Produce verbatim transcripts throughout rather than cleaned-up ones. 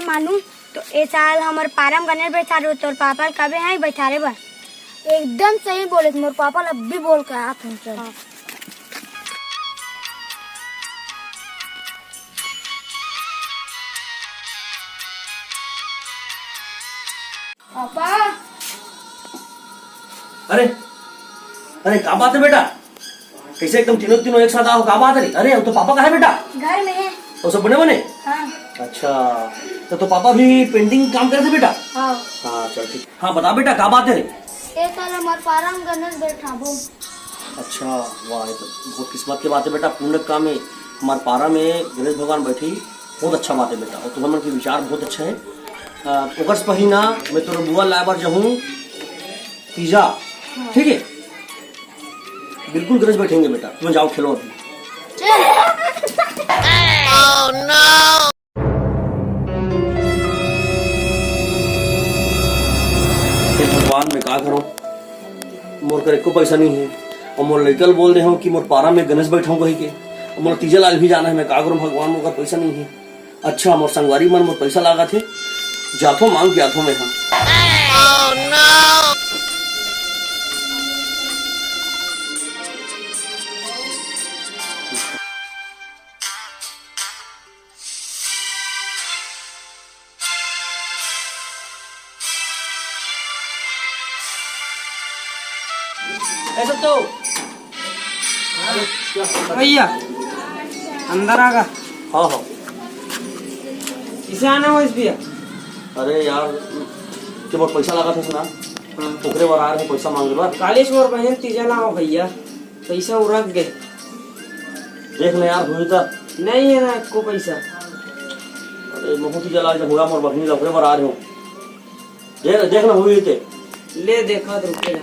मानू, तो ए साल हमर पारा म गणेश बैठारहू, तोर पापा ल कबे हई बैठारे बर। एकदम सही बोले, मोर पापा ल अभी बोल के आत हूँ, चल। हाँ। पापा। अरे, अरे, का बात है बेटा? कैसे एकदम तीनों, तीनों एक साथ आओ, का बात है? अरे, वो तो पापा का है बेटा? घर में है। वो सब बने बने? हाँ। अच्छा, तो, तो पापा भी पेंटिंग काम करते बेटा? हाँ। हाँ, चल ठीक। हाँ, बता बेटा, का बात है रे? ए साल हमार पारा म गणेश बैठाबो। अच्छा, वाह, ये तो बहुत किस्मत की बात है बेटा, पुण्य काम है। हमार पारा में गणेश भगवान बैठी, बहुत अच्छा बात है बेटा, और तुम्हार मन के विचार बहुत अच्छा है। आ, ओकर से पहली ना, मैं तोर बुआ लाए बर जाहूँ तीजा, ठीक है? बिल्कुल गणेश बैठेंगे बेटा, तुम जाओ खेलो अभी। चल। हे भगवान, मैं का करूं? मोर कर एको पैसा नहीं है। और मोर लइका ल बोल दे हूं कि मोर पारा में गणेश बैठाऊं कही के। और मोर तीजा लाए भी जाना है, मैं का करूं भगवान, मोर कर पैसा नहीं है। अच्छा, मोर संगवारी मन मोर पैसा लागत है, जाथो मांग के आथो मैं हा। ऐसा तो भैया, अंदर आ गा। हाँ, हाँ। किसे आना हो इस भैया? अरे यार, के मोर पैसा लागत है ना, हाँ। ओकरे बर आ रहे, पैसा मांगे बर। कालेज मोर बहन तीजा लाओ भैया। पैसा उरक गे। देख ना यार, हुई त। नहीं है ना एको पैसा। अरे, महूं तीजा लाए हुआ मोर बहिनी लफड़े बर आ रहे हो। देख, देख ना हुई ते। ले देखा तो रुके ना।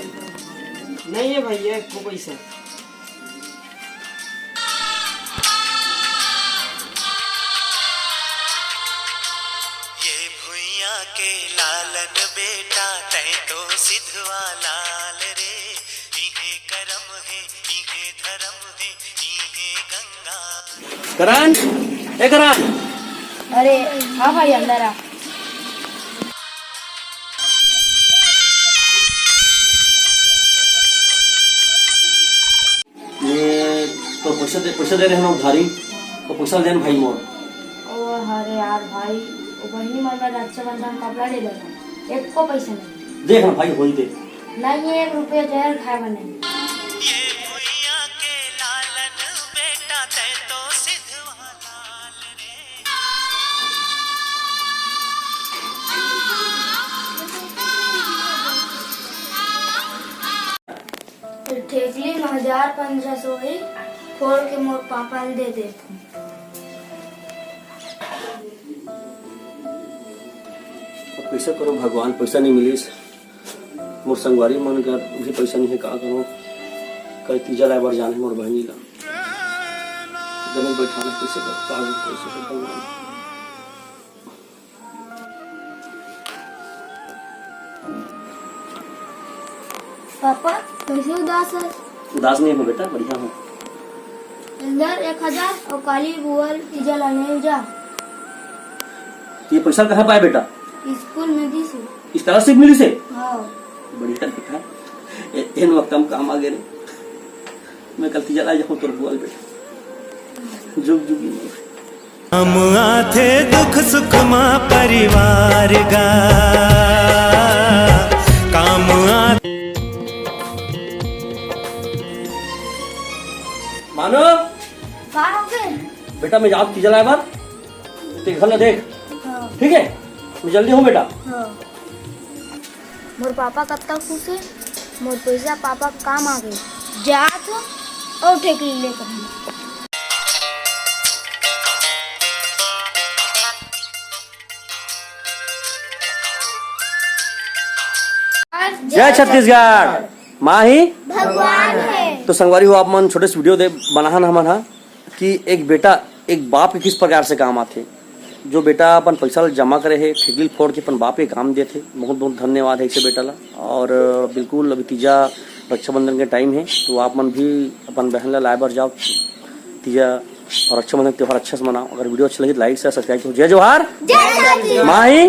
नहीं है भैया, एको पैसा। ये भुइयां के लालन बेटा, तैं तो सिधवा लाल रे। इहे करम हे, इहे धरम हे, इहे गंगा। करण, ए करण। अरे, हाँ भाई, अंदर आ। ये तो पैसा दे, पैसा दे रहे हैं ना उधारी, तो पैसा दे ना भाई मोर। ओ, अरे यार भाई, वो बहिनी मन बर रक्षाबंधन कपड़ा ले लेना, एको पैसा नहीं। देख ना भाई, होई दे। नहीं, एक रुपया जहर खाए बर नहीं। ये भुइयां के लालन बेटा, तैं तो सिधवा लाल रे। ठेकली म हजार पंद्रह सौ ही, फोड़ के मोर पापा ल दे देत हूँ। अब कैसे करो भगवान, पैसा नहीं मिलिस। मोर संगवारी मन कर भी पैसा नहीं है, का करो? कल तीजा लाए बर जाना है मोर बहिनी ला। गणेश बैठाना कैसे करो, का करो, कैसे करो भगवान? पापा, कैसे उदास है? उदास नहीं हूँ बेटा, बढ़िया हूँ। अंदर एक हजार और काली बुआ ल तीजा लाने जा। ये पैसा कहाँ पाए बेटा? स्कूल में दी से। स्कॉलरशिप मिली से? हाँ। बढ़िया बेटा, ए-, एन वक्त हम काम आ गए रे। मैं कल तीजा ला जाऊँ तोर बुआ ल बेटा। जुग जुग। काम आथे दुख सुख मा परिवार गा, काम आ। मानो, का हो गए? बेटा, मैं जात तीजा लाए बर, ते घर ला देख। हाँ। ठीक है, मैं जल्दी हूँ बेटा। हाँ। मोर पापा कतका खुश हे, मोर पइसा पापा के काम आ गे। जात हो अउ ठेकली लेकर। जय छत्तीसगढ़। माँ ही भगवान है। तो संगवारी हो, आप मन छोटे से वीडियो दे बनाहन हमन हा कि एक बेटा एक बाप के किस प्रकार से काम आथे। जो बेटा अपन पैसा ला जमा करे हे, ठेकली फोड़ के अपन बाप के काम देथे। बहुत बहुत धन्यवाद है ऐसे बेटा ला। और बिल्कुल अभी तीजा रक्षाबंधन के टाइम है, तो आप मन भी अपन बहन ला लाए बर जाओ तीजा और रक्षाबंधन के त्योहार अच्छा से मनाओ। अगर वीडियो अच्छा लगे तो लाइक, शेयर, सब्सक्राइब करो। जय जोहार। जय जोहार। माही।